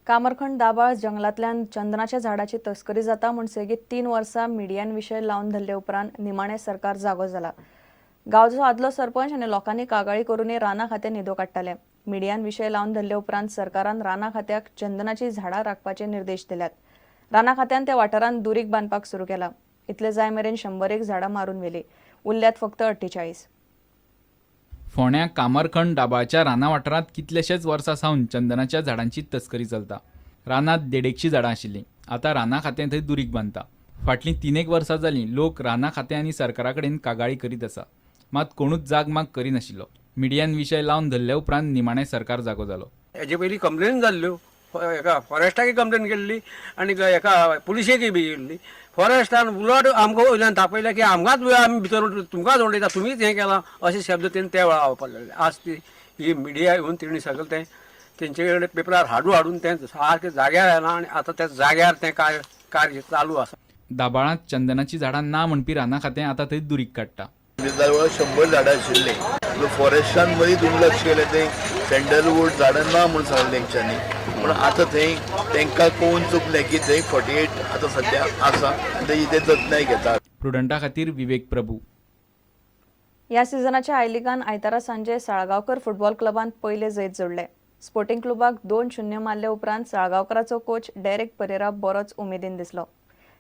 कामरखंड दाबाळ जंगलांतल्यान चंदनाच्या झाडाची तस्करी जाता म्हूण सेगीत 3 वर्सां मिडियान विशय लावन धरले उपरांत निमाणें सरकार जागो जाला. गांवचो आदलो सरपंच आनी लोकांनी कागाळी करूनय रानां खातें न्हिदो काडटाले. मिडियान विशय लावन धरले उपरांत सरकारान रानां खात्याक चंदनाची झाडां राखपाचे निर्देश दिल्यात. रानां खात्यान त्या वाठारांत दुरीग बांदपाक सुरू केला. इतले जाय मेरेन 101 झाडां मारून व्हेली, उरल्यात फक्त 48. फोंड्या कामरखंड दाबाळच्या राना वाठारांत कितलेशेच वर्सां सावन चंदनाच्या झाडांची तस्करी चलता. रानांत 150 झाडां आशिल्लीं, आतां राना खातें थंय दुरीग बांदता. फाटलीं 3-1 वर्सां जालीं लोक राना खातें आनी सरकारा कडेन कागाळी करीत आसा, मात कोणूच जागमाग करिनाशिल्लो. मिडियान विशय लावन धरले उपरांत निमाणें सरकार जागो जालो. हेजे पयलीं कंप्लेन जाल्ल्यो, हेका फॉरेस्टाकय कंप्लेन केल्ली आनी हेका पुलिशेकय बी केल्ली. फॉरेस्टान उलट आमकां वयल्यान तापयलें की आमकांच आमी भितर तुमकांच उडयता, तुमीच हें केलां अशे शब्द तेणी त्या वेळार वापरलेले. आज ती ही मिडिया येवन तेणी सगळें तें तेंचे कडेन पेपरार हाडून तें सारकें जाग्यार आयलां आनी आतां त्या जाग्यार तें कार्य चालू आसा. दाबाळांत चंदनाची झाडां ना म्हणपी राना खातें आतां थंय दुरीग काडटा. 100 झाडां आशिल्लीं, फॉरेस्टान मदीं दुर्लक्ष केलें, थंय सँडलवूड झाडां ना म्हूण सांगलें तेंच्यांनी. पूण आतां थंय तांकां कोण चुकलें की थंय 48 आतां सद्या आसा आनी तेजी ते जतनाय घेतात. प्रुडंटा खातीर विवेक प्रभू. ह्या सिजनाच्या I लिगान आयतारा सांजे साळगांवकर फुटबॉल क्लबान पयले जैत जोडले. स्पोर्टिंग क्लबाक 2-0 मारले उपरांत साळगांवकराचो कोच डेरेक परेरा बरोच उमेदीन दिसलो.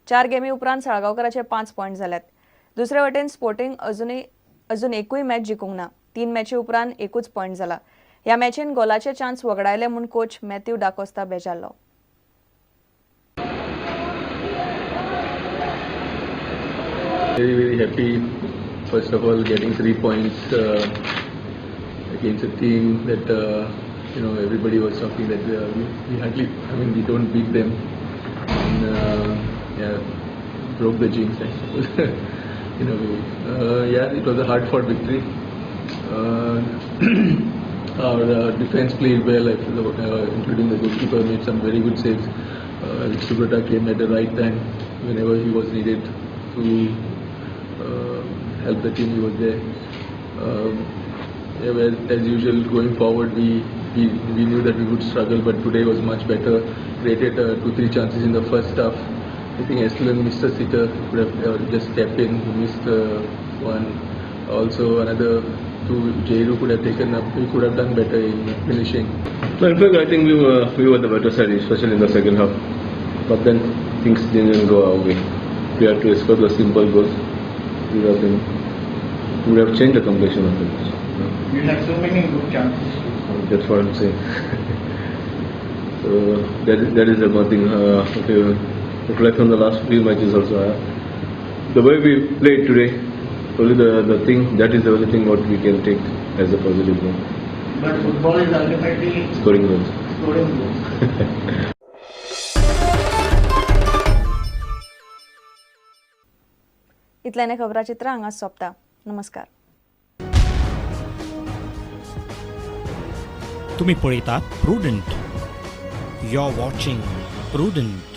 4 गेमी उपरांत साळगांवकराचे 5 पॉयंट जाल्यात. दुसरे वटेन स्पोर्टिंग अजून एकूय मॅच जिखूंक ना. 3 मॅची उपरांत 1 पॉयंट जाला. ह्या मॅचीन गोलाचे चान्स वगडायले म्हूण कोच मॅथ्यू डाकोस्ता बेजारलो. Very, very happy, first of all, getting 3 points against a team that everybody was talking that we hardly, I mean, we don't beat them, and yeah, broke the jinx, I suppose. In a way. Yeah, it was a hard-fought victory. Our defense played well, I feel, including the goalkeeper made some very good saves. Subrata came at the right time whenever he was needed to help the team. He was there. Yeah, well, as usual, going forward, we knew that we would struggle, but today was much better. Created 2-3 chances in the first half. I think Eslan missed a sitter, could have just stepped in. He missed one. Also another 2. Jairu could have taken up. We could have done better in finishing. Well, in fact, I think we were the better side, especially in the second half. But then things didn't go our way. We had to score the simple goals. We would have changed the complexion of the match. You had so many good chances. That's what I'm saying. So that is the one thing. If you reflect on the last few matches also, the way we played today, only the thing that is the only thing what we can take as a positive one. But football is ultimately scoring goals. Scoring goals. इतल्याने खबराचित्र हांगाच सोंपता. नमस्कार. तुम्ही पळयतात Prudent. You are watching Prudent.